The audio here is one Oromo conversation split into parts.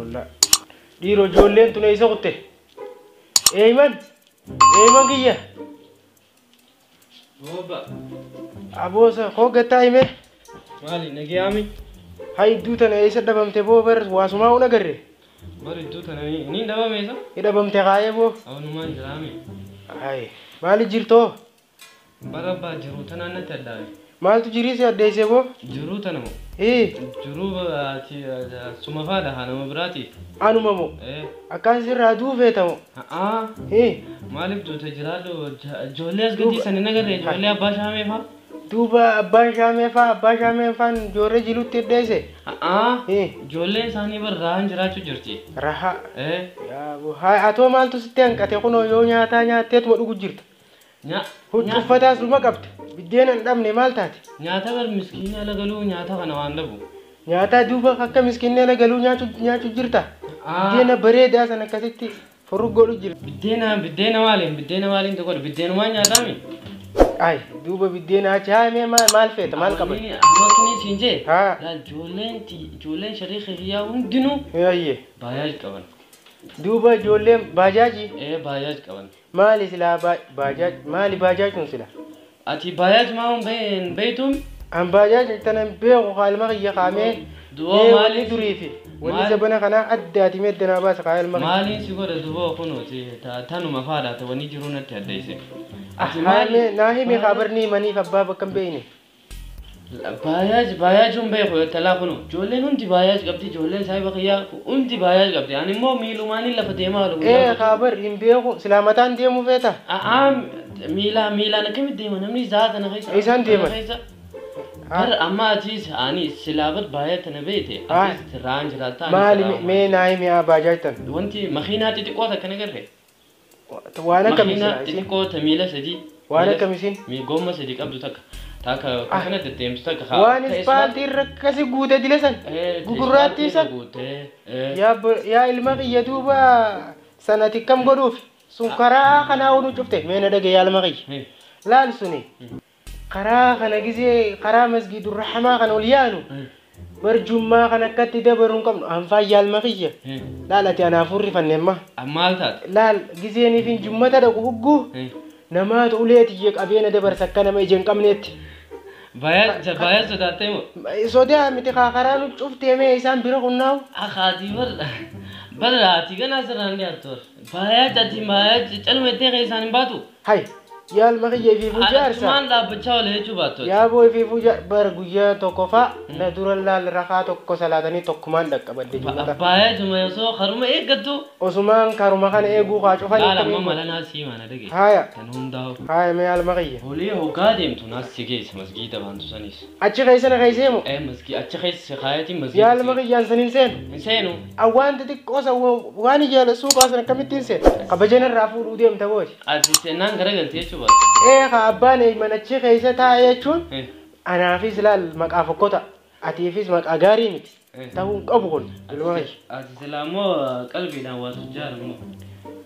Astaghfirullah. Dhiiroo ijoolleen tun eessa kutte? Eeyman! Eeyman kiyya! Booba. Aboosa koo gattaa hime? Maali nagayaami? Hay idduu tana eessa dhabamte boo bar waasumaa un agarre? Bar idduu tana ni dhabame isa? Ni dhabamte kaayee boo. Awanumaan jiraami. Hay maali jirtoo? Bara abbaa jiruu tanaan natti addaabe. Maaltu jirii si addeesse boo? Jiruu tana moo? Ee. Jiruu ati suma faadha haa nama biraati. Anuma moo? Ee. Akkaan sirraa du'uu feeta moo? Haa. Ee. Maaliif duute jiraadhu ijoollee as gadii san hin agarre ijoollee abbaa shaamee faa? Duuba abbaan shaamee faa abbaa shaamee faan ijoollee jilutti addeesse? Haa. Ee. Ijoolleen isaanii bar rahaan jiraachuu jirti. Rahaa. Ee. Yaa boo haa atoo maaltu sitti hanqate kunoo yoo nyaataa nyaatteetuma dhugu jirta. Huccuu uffataas dhuma qabda. Biddeena hin dhabne maal taate? Nyaata bar miskiinni ala galuu nyaata kana waan dhabu. Nyaataa duuba akka miskiinni ala galuu nyaachuu jirta? Biddeena bareedaa sana akkasitti furrug godhu jira. Biddeena maaliin biddeena maaliin tokkodha biddeenumaan nyaataami? Ay duuba biddeena achi haa mee maal feeta maal qabata? Amma kuni siin jee? Haa. Laal ijoolleen shariika kiyyaa hundinuu Ayyee. baayaaj qaban. Duuba ijoolleen baajaajii? Ee baajaaj qaban. Maali silaa baajaaj maali baajaaj kun sila? Ati baajaaj maa hin beektuun? An baajaaj tana hin beeku kaalma kiyya kaamee. Du'oo Mee maali? wanni durii fi wanni zabana kanaa addaati mee adda naa baasa kaa ilma kiyya. Maaliin si godha duboo kunuuti tanuma faadha ta wanni jiruu natti addeesse. Ati Haa maali? mee naa himi kaa barni himaniif abbaa bakka hin beekne. Baajaaj baajaaj hin beeku talaa kunu ijoolleen hundi baajaaj qabdi ijoolleen saahiba kiyyaa hundi baajaaj qabdi ani immoo miilumaaniin lafa deemaa oolu guyyaa Ee guutuu. kaa bar hin beeku silaa mataan deemuu feeta? A'aa miilaa miilaan akkamitti deema namni za'a tana keessa Isaan tana deeman. keessa. Bar amma atiis ani silaa bar baajaaj tana beekte atiis raan jiraatta ani Maali silaa mee naa himi haa baajaaj tana. Wanti makiinaa xixiqqoo takka ni garre. Waan akkamii Makiinaa silaa isiin? xixiqqoo ta miila sadii. Waan akkamii isiin? Goomma sadii qabdu takka. Takka kana deddeemtu takka haa. Waan ispaaltii irra akkasi guute dile san. Gugurraattii san. Yaa ilma kiyya duuba sanati kam godhuuf sun karaa kanaa ooluu cufte mee na dhagaye yaa ilma kiyya. Laal suni karaa kana gizee karaa masgiidu rahamaa kana ol yaanu barjummaa kana akkatti dabaruu hin qabnu anfaa yaa ilma kiyya. Laal ati anaaf hurrifanne amma. Maal taate? Laal gizeeniif hin jummata dhaqu hugguu namaatu ulee tiyya qabeena dabarsa akka nama ija hin qabneetti. Baay'ee sodaattee moo? Sodaa miti karaa nu cuftee mee isaan bira qunnaa'u? Akaatii bar ati ganaa sirraan dhiyaattu bar. Baay'ee ati baay'ee calma ittee keessaan hin baatu. Hay yaa ilma kiyya ifiifuu jaarsa. Achumaan dhaabbachaa oola jechuu baattu. Yaa boo ifiifuu bar guyyaa tokko fa'a na dura laal rakaa tokko salaatanii tokkumaan dhaqqabadde jummata. Baay'ee juma osoo karuma eeggattu. Osumaan karuma kana eeguu kaa cufanii Laal amma akkamiin mala naa sii mana dhage. Haaya. Kan hundaa'u. Haaya mee ilma kiyya. Olii hoggaa deemtu naas si geessa masgiida baantu sanis. Achi keessa na keessee moo? Ee masgii achi keessa kaayatiin masgiida. Yaa ilma kiyyaan san hin seenu. Hin seenu. Awwaan xixiqqoo san waan ijaala suuqaa san akkamittiin seenu? Kabajan irraa fuudhuu deemta booti. Ati seenaan garagaltee jechuu baatu. Ee kaa abbaan eeyman achi keessa taa'e jechuun anaafis laal maqaa fokkota atiifis maqaa gaarii miti. Ta'uu hin qabu kun ilma kiyya. Ati silaa immoo qalbiidhaan waa tujjaara immoo.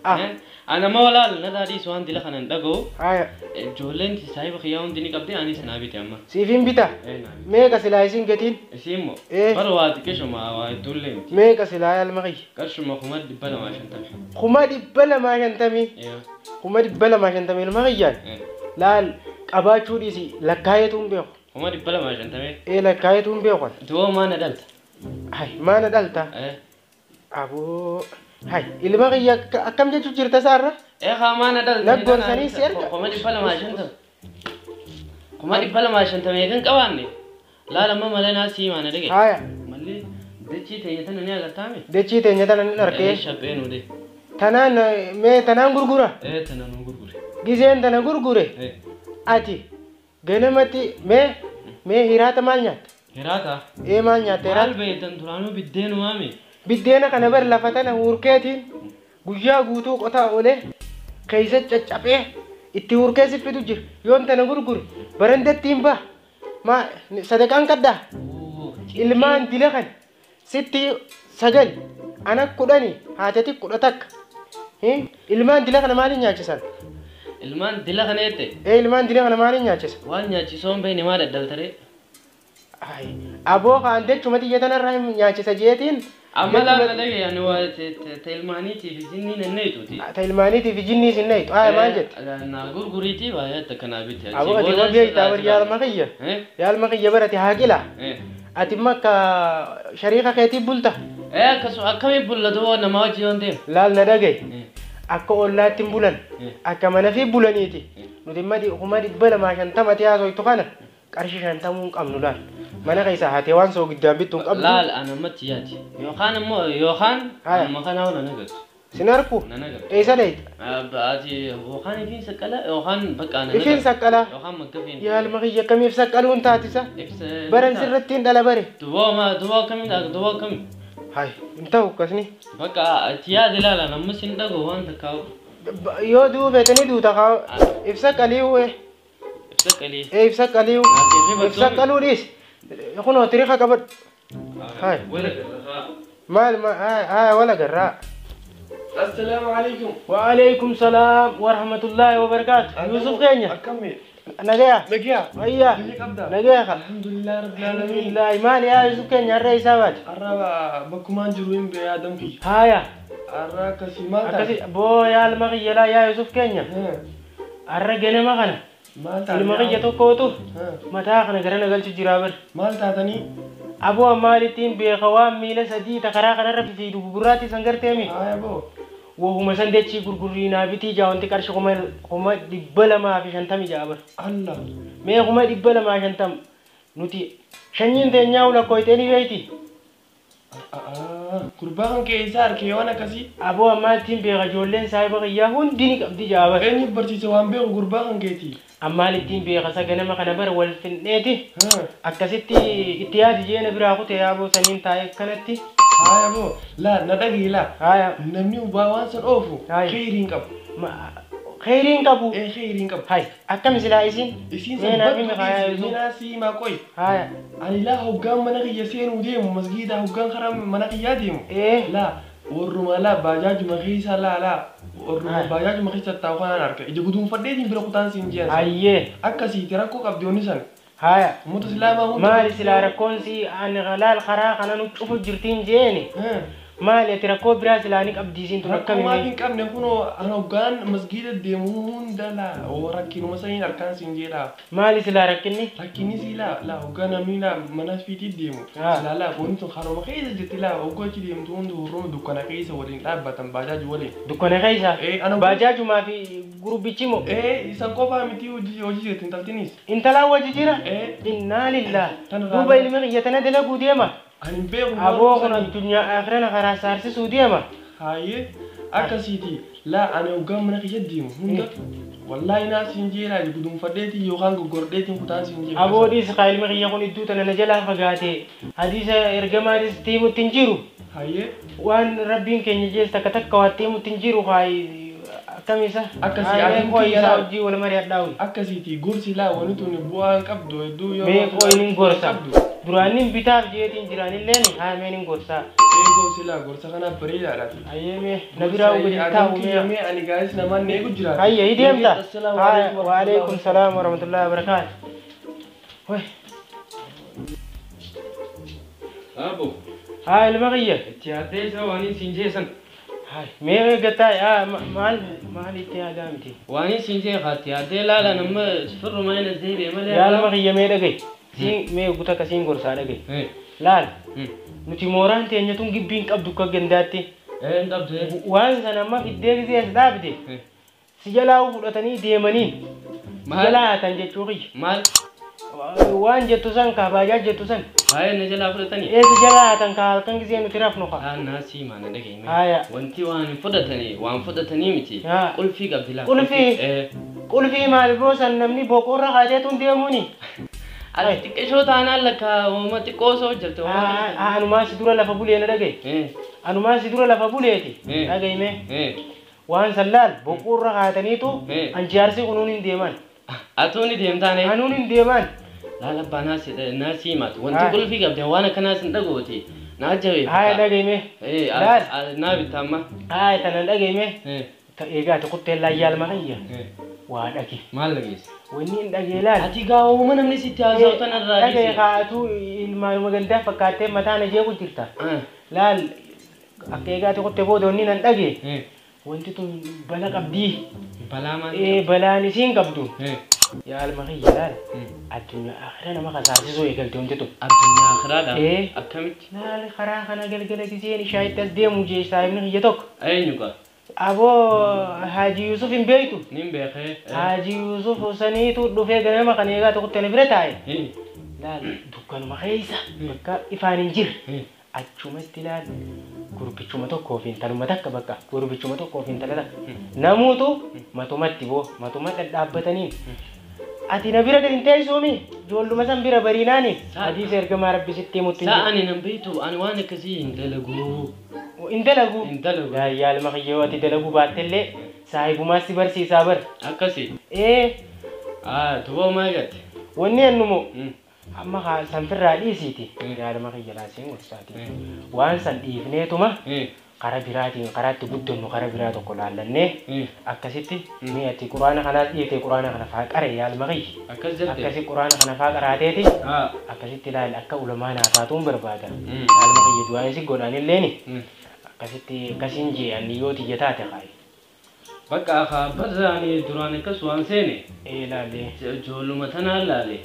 Ana amma walaal narraa dhiisu waan dila kana hin dhaga'u. Haaya. Ijoolleen saahiba kiyyaa hundi ni qabdi anis naa bite amma. Siif hin bita? Ee naa bite. Meeqa silaa isin gatiin? Isiin moo? Ee. Bara waa xiqqeeshuma waa hedduullee miti. Meeqa silaa ilma kiyya? Qarshuma 250,000. 250,000? Ee. 250,000 ilma kiyyaan? Ee. Laal qabaachuu dhiisi lakkaayetu hin beeku. 250,000? Ee lakkaayetu hin beeku. Du'oo maana dhalta? Hay maana dhalta? Ee. Aboo. Hay ilma kiyya akkam jechuu jirta isaarra? Ee haa maana dhalta? Naggoonsanii si erga? 250,000. 250,000 kan qabaanne? Laal amma mala naa sii maana dhage. Haaya. Malli dachii teenya tana ni agartaame? Dachii teenya tana ni arkee. Ee shaphee nu de. Tanaan mee tanaan gurgura? Ee tana nu gurgure. Gizeen tana gurgure? Ee. Ati ganamatti mee hiraata maal nyaatta? Hiraata? Ee maal nyaatta hiraata? Maal beektan duraanuu biddeenumaa mi? Biddeena kana bar lafa tana hurkeetiin guyyaa guutuu qotaa oolee keessa caccabee itti hurkee si fidu jira. Yoon tana gurgure barandatti hin ba'a. Maa sadaqaan kaddaa? Ilmaan dila kana sitti 9 ana 10 haatati 11. Ilmaan dila kana maaliin nyaachisan? Ilmaan dila kana jette? Ee ilmaan dila kana maaliin nyaachisa? Waan nyaachisoon beekne maa daddaltaree? Ay aboo kaan dechuma xiyya tanarraa nyaachisa jeetiin Amma laala dhagaye ani waa ilmaaniitiif jinniin hin neetuuti. Ta ilmaaniitiif jinniis hin neetu. Aya maal jette? Na gurguriitii baay'ee akkanaa bitte. Aboo ati ma beektaa bar yaalma kiyya. Yaalma kiyya barate haaqila. Ati imma akka shariika keetii bulta. Akkasuma akkamii bulla duwwaa nama wajji yoon deemu. Laal na dhagaye. Akka ollaatti hin bulan. Akka mana fi bulaniiti. Nuti imma 250 haasoytu kana qarshii 50 hin qabnu laal. Mana keessa haatee waan soo giddaan bittu hin qabdu. Laal ana ammatti yaati. Yookaan immoo yookaan amma kanaa na nagartu. Sin harku? Na nagartu. Eessa dheeyta? Ati yookaan ifiin saqqala yookaan bakka ana Ifiin saqqala. Yookaan maggafiin. Yaalma kiyya akkamiif saqqaluun taatisa? Baran sirratti hin dhala bare. Duboo ma duboo akkamii duboo akkamii? Hay hin ta'u akkasni. Bakka ati yaadi laala ammas hin dhagoo waan takkaa. Yoo du'uu feetanii duuta kaa ibsa qaliiwee. Ibsa qalii. Ee ibsa qaliiw. Ibsa qaluu dhiis. Kunoo tiriika qabadhu. Hay. Wala garraa. Maal hay wala garraa. Assalaamu alaikum. Wa alaikum salaam wa rahmatullahi wa barakaatu. Yusuf keenya. Akkami? Nagaya. Nagaya. Ayya. Nagaya. Alhamdulillah rabbil alamin. Alhamdulillah. Maal yaa Yusuf keenya har'a isaa baate? Har'a bakkumaan jiru hin yaadam kiyya. Haya. Har'a akkasii maal taate? Akkasii boo yaalma kiyya laa yaa Yusuf keenya. Har'a ganama kana. Maal taate? Ilma kiyya tokkootu mataa kana gara na galchu jira bar. Maal taatanii? Aboo maalittiin beeka waan miila sadii ta karaa kanarra fiidu gugurraatti san garteemi. Haya boo. Wahuma san dachii gurgurrii naa bitii jaa wanti qarshii 250,000 bar. Allah. Mee 250,000 nuti shanyiin teenyaa ula koytee ni beeyti. Gurbaa kan keessaa harkee waan akkasii. Aboo ammaattiin beeka ijoolleen saahiba kiyyaa hundi ni qabdi jaa bar. Eenyu barsiise waan beeku gurbaa kan keetii? Ammaalittiin beeka isa ganama kana bara wal finneeti. Akkasitti itti yaadi jeena biraa kutee yaaboo saniin taa'ee akkanatti. Haya boo laa na dhagahi laa. Haya. Namni waan san oofu kheyrii hin qabu. Kheyrii hin qabu. Ee kheyrii hin qabu. Hay akkam silaa isin? Isiin san baddu minaa siimaa qoy. Haya. Ani laa hoggaan mana kiyya seenuu deemu masgiida hoggaan karaa mana kiyyaa deemu. Laa warruma laa baajaajuma keessa laa laa warruma baajaajuma keessa taa'u kanaan arga ija guduunfadheetiin bira kutaan siin jiran. Hayyee. Akkasiiti rakkoo qabdi onni san. Haya. Uummata islaamaa hunda. Maali silaa rakkoon si ani laal karaa kana nu cufu jirtiin jeeni. Maali ati rakkoo biraa silaa ni qabdiisiin tun Rakkoo akkami maal hin qabne kunoo ani hoggaan masgiida deemu hunda laa oo rakkinuma saniin harkaan siin jeedha. Maali silaa rakkinni? Rakkinni sii laa laa hoggaa namni laa mana fiitii deemu. Silaa laa wanti sun haruma keessa jirti laa hoggaa achi deemtu hundi hurruma dukkana keessa waliin dhaabbatan baajaaji waliin. Dukkana keessa? Baajajumaa fi gurbichi moo? Ee isan qofaa miti hojii hojii jirti intaltinis. Intalaan wajji jira? Innaa lillah. Duuba ilmi kiyya tana dalaguu deema. Ani hin beeku. Aboo kun addunyaa akhirana karaa saarsisuu deema. Hayyee akkasiiti laa ani hoggaan mana kiyya deemu hunda wallaahi naa siin jeelaa guduunfadheetiin yookaan goggordheetiin kutaan siin jeela. Aboo dhiis kaa ilmi kiyya kun iddoo tana na jalaa fagaate hadiisa ergamaanis tiimutti hin jiru. Hayyee. Waan rabbiin keenya jees takka takka waa tiimutti hin jiru kaa akkamisa? Akkasii ati koo isaa hojii wal mari'adhaa. Akkasiiti gorsi laa wanti tuni bu'aa hin qabdu hedduu yoo. Mee koo inni gorsa. Duraanin bitaaf jeetiin jiraanillee haa meen hin gorsaa. Ee gorsi laa gorsa kanaaf bareedaadha. Hayyee mee na biraa gadi taa'u mee. Mee ani gaa'is namaan eegu jira. Hayyee hi deemta. Wa alaikum salaam wa rahmatullahi wa barakaatu. Way. Abo. Haa ilma kiyya. Itti yaaddee isa waan siin jeesan. Hay mee eeggataa maal maal itti yaadaa miti. Waan siin jee haati yaaddee laala nama firrumaa inni deebi'e malee. Yaalma kiyya mee dhagaye. Siin mee guuta akkasiin gorsaa dhagaye. Laal nuti mooraan teenya tun gibbiin qabdu akka gandaatti. Hin qabdu. Waan sana amma fiddee gisee as dhaabde si jalaa fudhatanii deemanii si jalaa haatan jechuu kiyya. Maal? Waan jettu san kaa baajaa jettu san. Baay'ee na jalaa fudhatanii. Ee si jalaa haatan kaa halkan gisee nuti rafnu kaa. Naa sii maana dhagaye. Haya. Wanti waan fudhatanii miti. Qulfii qabdi laa. Qulfii? Qulfii maal boosan namni boqorra kaateetuun deemuuni. Ati xiqqeeshoo taanaan lakka uuma xiqqoo osoo hojjette. Anumaa si dura lafa bulee na dhagaye. Anumaa si dura lafa buleeti. Dhagaye mee. Waan san laal boqorra kaataniitu anjaarsi kunuun hin deeman. Atuun ni deemtaane. Anuun hin deeman. Laala abbaa naa siimatu. Wanti qulfii qabde waan akkanaas hin dhagooti. Naa jabeeffata. Haaya dhagaye mee. Laal. Naa bitta amma. Haaya tanan dhagaye mee. Egaa xiqqutteen laayyaalma kiyya. Waa dhage. Maal dhageesse? Wanni hin dhagee laal. Ati gaa'uma namni sitti haasa'u tanarraa dhiise. Dhagee kaa'atu ilmaanuma gandaa fakkaattee mataa na jeequ jirta. Laal Akka eegaati kutte booda wanni nan dhage. Wanti tun bala qabdii. Balaa maal? Balaan isiin qabdu. Yaa ilma kiyya laal. Addunyaa akhira nama kasaasisuu eegalte wanti tun. Addunyaa akhiraadha? Akkamitti? Laal karaa kana galgala giseen ishaa itti as deemu jee saahibni kiyya tokko. Eenyu kaa? Aboo Haaji Yusuf hin beektu? Nin beekee. Haaji Yusuf saniitu dhufee ganama kana eegaa tokkotti na bira taa'e. Laal dukkanuma keessa bakka ifaan hin jirre. Achumatti laal gurbichuma tokkoo fi intaluma takka bakka gurbichuma tokkoo fi intala takka. Namuutu matumatti boo matuma dhadhaabbataniin. Ati na bira gadi hin teessuumi ijoolluma san bira bariinaani hadiisa ergamaa rabbi sitti himutti hin Saa ani nan beektu ani waan akkasii hin dalaguu. Hin dalagu. Hin dalagu. Yaa ilma kiyya ati dalaguu baattellee saahibumaa si barsiisaa bar. Akkasi. Ee. Duuba maal jette? Wanni annumoo amma sanfirraa dhiisiiti. Yaa ilma kiyya laasiin gorsaati. Waan san dhiifneetuma karaa biraatiin karaa itti guddannu karaa biraa tokko laallannee akkasitti mee ati quraana kanaas dhiifte quraana kana faa qare yaa ilma kiyya. Akkas jette? Akkasi quraana kana faa qaraateeti akkasitti ilaali akka ulamaa naa taatuun barbaada. Yaa ilma kiyya du'aan si godhanilleeni akkasitti akkasiin jee anni yoo tiyya taate kaayi. Bakka haa barra ani duraan akkas waan seene. Ee laalee. Ijoolluma tanaan laale.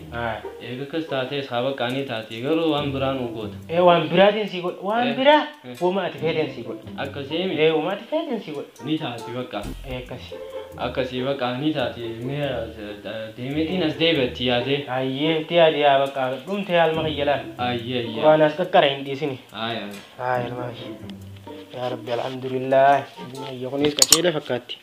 Eega akkas taates haa bakka ani taate garuu waan biraan goota. Ee waan biraatiin si godha waan biraa woma ati feeteen si godha. Akkasii. Ee woma ati feeteen si godha. Ni taati bakka. Ee akkasi. Akkasii bakka ni taati mee deemeetiin as deebi'atti yaadee. Ayyee itti yaadi yaa bakka dhumte yaa ilma kiyya laal. Ayyee ayyee. Quraanaas qaqqara hin dhiisini. Ayyee. Haa ilma kiyya. Yaa Rabbi alhamdulillah. Ilmi kiyya kunis qajeela fakkaatti.